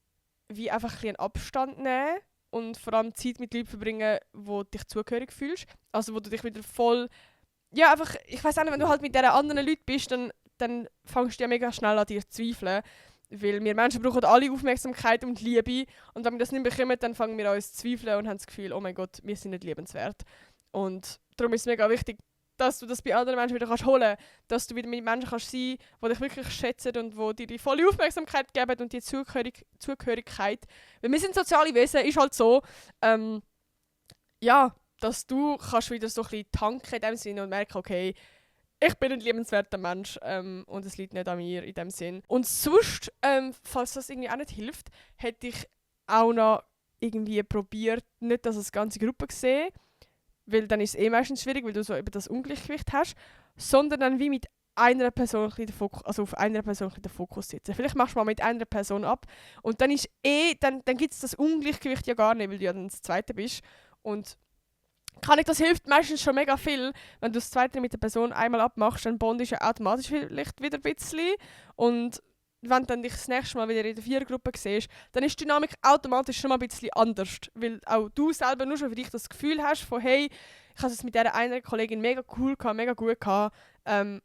wie einfach ein bisschen Abstand nehmen und vor allem Zeit mit Leuten verbringen, wo du dich zugehörig fühlst. Also wo du dich wieder voll... Ja, einfach, ich weiß auch nicht, wenn du halt mit diesen anderen Leuten bist, dann fängst du ja mega schnell an dir zu zweifeln. Weil wir Menschen brauchen alle Aufmerksamkeit und Liebe. Und wenn wir das nicht bekommen, dann fangen wir an uns zu zweifeln und haben das Gefühl, oh mein Gott, wir sind nicht liebenswert. Und darum ist es mega wichtig, dass du das bei anderen Menschen wieder holen kannst. Dass du wieder mit Menschen kannst sein kannst, die dich wirklich schätzen und die dir die volle Aufmerksamkeit geben und die Zugehörigkeit. Weil wir sind soziale Wesen, ist halt so. Ja, dass du kannst wieder so ein bisschen tanken in dem Sinne und merken, okay, ich bin ein liebenswerter Mensch und es liegt nicht an mir in dem Sinn. Und sonst, falls das irgendwie auch nicht hilft, hätte ich auch noch irgendwie probiert, nicht dass es ganze Gruppe sehe, weil dann ist es meistens schwierig, weil du so eben das Ungleichgewicht hast, sondern dann wie mit einer Person ein bisschen auf einer Person ein bisschen den Fokus setzen. Vielleicht machst du mal mit einer Person ab und dann ist dann gibt es das Ungleichgewicht ja gar nicht, weil du ja dann das Zweite bist. Und das hilft meistens schon mega viel, wenn du das Zweite mit der Person einmal abmachst, dann bondest du ja automatisch vielleicht wieder ein bisschen. Und wenn du dann dich das nächste Mal wieder in der Vierergruppe siehst, dann ist die Dynamik automatisch schon mal ein bisschen anders. Weil auch du selber nur schon für dich das Gefühl hast von «Hey, ich habe es mit dieser einen Kollegin mega cool gehabt, mega gut gehabt».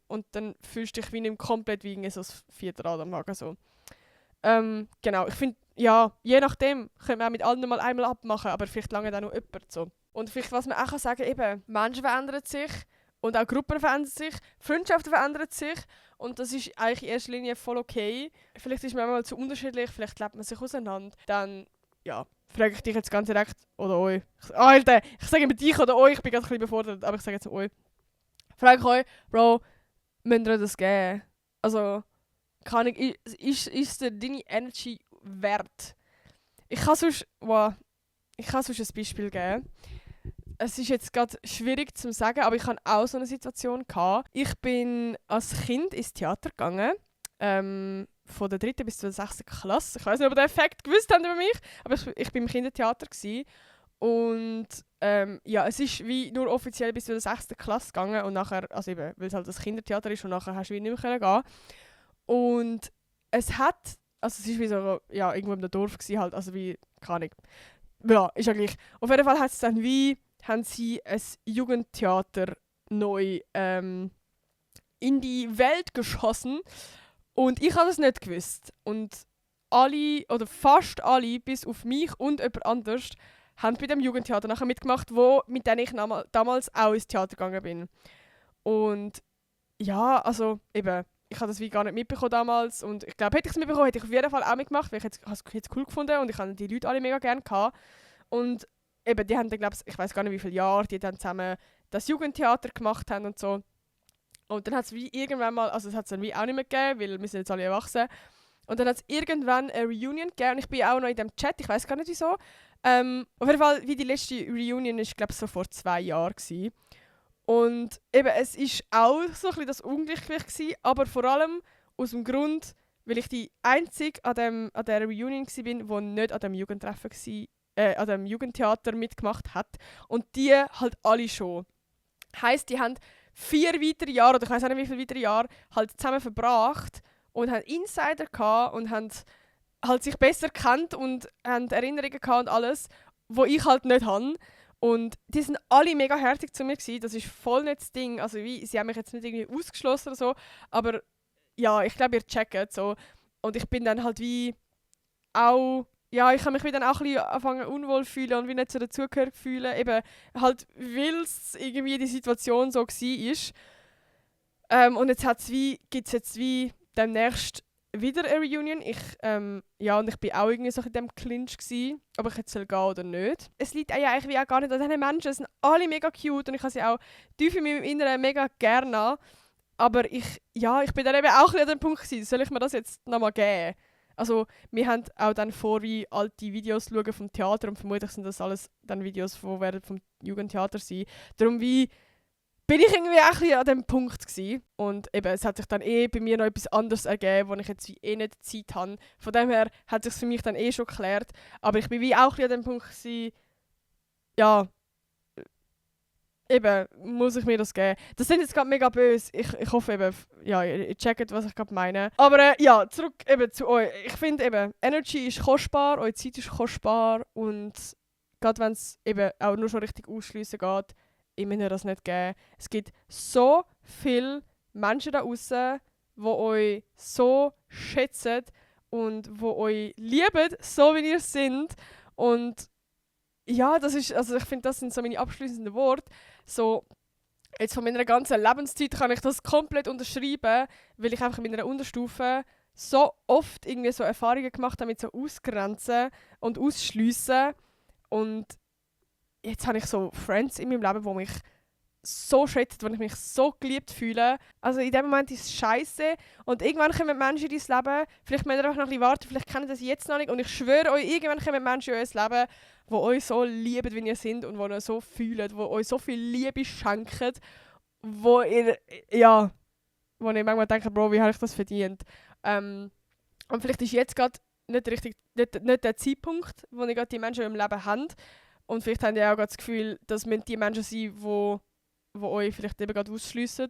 Und dann fühlst du dich wie nicht komplett wie so das vierte Rad am Wagen. So. Genau, ich finde, ja, je nachdem können wir auch mit allen mal einmal abmachen, aber vielleicht lange dann noch jemand so. Und vielleicht, was man auch sagen kann, eben, Menschen verändern sich und auch Gruppen verändern sich, Freundschaften verändern sich und das ist eigentlich in erster Linie voll okay. Vielleicht ist man manchmal zu unterschiedlich, vielleicht lebt man sich auseinander. Dann, ja, frage ich dich jetzt ganz direkt, oder euch. Alter, ich sage immer dich oder euch, ich bin gerade ein bisschen befordert, aber ich sage jetzt euch. Frage ich euch, Bro, müsst ihr das geben? Also, ist dir deine Energy wert? Ich kann sonst ein Beispiel geben. Es ist jetzt gerade schwierig zu sagen, aber ich hatte auch so eine Situation gehabt. Ich bin als Kind ins Theater gegangen, von der 3. bis zur 6. Klasse. Ich weiß nicht, ob ihr den Effekt gewusst habt über mich, aber ich war im Kindertheater gewesen. Und ja, es ist wie nur offiziell bis zur 6. Klasse gegangen und nachher, also eben, weil es halt das Kindertheater ist und nachher hast du wie nicht mehr gehen. Und es war wie so, ja, irgendwo im Dorf gewesen, halt, also wie, keine Ahnung. Ja, ist ja gleich. Auf jeden Fall haben sie ein Jugendtheater neu in die Welt geschossen und ich habe das nicht gewusst. Und alle, oder fast alle, bis auf mich und jemand anders, haben bei dem Jugendtheater nachher mitgemacht, mit dem ich damals auch ins Theater gegangen bin. Und ja, also eben, ich habe das wie gar nicht mitbekommen damals und ich glaube, hätte ich es mitbekommen, hätte ich auf jeden Fall auch mitgemacht, weil ich es cool gefunden und ich habe die Leute alle mega gerne gehabt. Und eben, die haben dann, glaube ich weiß gar nicht wie viele Jahre, die dann zusammen das Jugendtheater gemacht haben und so. Und dann hat es wie irgendwann mal, also es hat es dann wie auch nicht mehr gegeben, weil wir sind jetzt alle erwachsen. Und dann hat es irgendwann eine Reunion gegeben und ich bin auch noch in dem Chat, ich weiß gar nicht wieso. Auf jeden Fall, wie die letzte Reunion ist, glaube ich, so vor 2 Jahren gewesen. Und eben, es ist auch so ein bisschen das Ungleichgewicht gewesen, aber vor allem aus dem Grund, weil ich die einzige an dieser Reunion war, die nicht an dem Jugendtreffen an dem Jugendtheater mitgemacht hat. Und die halt alle schon. Heisst, die haben 4 weitere Jahre, oder ich weiß auch nicht wie viele weitere Jahre, halt zusammen verbracht und haben Insider gehabt und haben halt sich besser kennt und haben Erinnerungen gehabt und alles, wo ich halt nicht habe. Und die sind alle mega herzig zu mir gewesen. Das ist voll nicht das Ding. Also wie, sie haben mich jetzt nicht irgendwie ausgeschlossen oder so, aber ja, ich glaube, ihr checkt so. Und ich bin dann halt wie auch, ja, ich habe mich dann auch ein bisschen anfangen unwohl fühlen und wie nicht so dazugehörig fühlen. Eben halt, weil es irgendwie die Situation so war. Und jetzt gibt es jetzt wie demnächst wieder eine Reunion. Ja, und ich bin auch irgendwie so in dem Clinch gewesen, ob ich jetzt gehen soll oder nicht. Es liegt eigentlich wie auch gar nicht an diesen Menschen. Es sind alle mega cute und ich habe sie auch tief in meinem Inneren mega gerne. Aber ich bin dann eben auch an dem Punkt gewesen, soll ich mir das jetzt nochmal geben? Also, wir haben auch dann vor, wie alte Videos schauen vom Theater und vermutlich sind das alles dann Videos, die werden vom Jugendtheater sein. Darum wie bin ich irgendwie auch ein bisschen an dem Punkt gewesen. Und eben, es hat sich dann bei mir noch etwas anderes ergeben, wo ich jetzt wie nicht Zeit habe. Von dem her hat es sich für mich dann schon geklärt. Aber ich bin wie auch ein bisschen an dem Punkt gewesen, ja, eben, muss ich mir das geben. Das sind jetzt gerade mega böse. Ich hoffe eben, ja, ihr checkt, was ich gerade meine. Aber ja, zurück eben zu euch. Ich finde eben, Energy ist kostbar, eure Zeit ist kostbar und gerade wenn es eben auch nur schon richtig ausschliessen geht, ich möchte das nicht geben. Es gibt so viele Menschen da draußen, die euch so schätzen und die euch lieben, so wie ihr seid. Und ja, das ist, also ich finde, das sind so meine abschließenden Worte. So, jetzt von meiner ganzen Lebenszeit kann ich das komplett unterschreiben, weil ich einfach in meiner Unterstufe so oft irgendwie so Erfahrungen gemacht habe mit so Ausgrenzen und Ausschliessen. Und jetzt habe ich so Friends in meinem Leben, die mich so schätzen, wo ich mich so geliebt fühle. Also in dem Moment ist es scheiße und irgendwann kommen Menschen in dein Leben, vielleicht müsst ihr einfach noch ein bisschen warten, vielleicht kennen das jetzt noch nicht und ich schwöre euch, irgendwann kommen Menschen in euer Leben, die euch so lieben, wie ihr seid und die euch so fühlen, die euch so viel Liebe schenken, wo ihr manchmal denkt, Bro, wie habe ich das verdient? Und vielleicht ist jetzt gerade nicht der Zeitpunkt, wo ihr gerade die Menschen im Leben habt und vielleicht habt ihr auch gerade das Gefühl, dass die Menschen sein, die euch vielleicht eben gerade ausschliessen.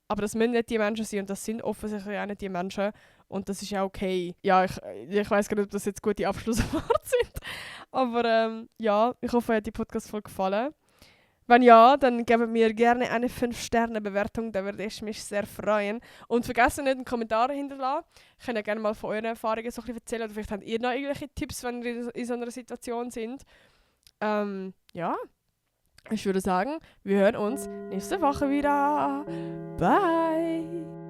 Aber das müssen nicht die Menschen sein und das sind offensichtlich auch nicht die Menschen. Und das ist ja okay. Ja, ich weiss gar nicht, ob das jetzt gute Abschlussworte sind. Aber ja, ich hoffe, euch hat die Podcast-Folge gefallen. Wenn ja, dann gebt mir gerne eine 5-Sterne-Bewertung, da würde ich mich sehr freuen. Und vergesst nicht, einen Kommentar hinterlassen. Ich kann ja gerne mal von euren Erfahrungen so ein bisschen erzählen. Oder vielleicht habt ihr noch irgendwelche Tipps, wenn ihr in so einer Situation seid. Ja. Ich würde sagen, wir hören uns nächste Woche wieder. Bye!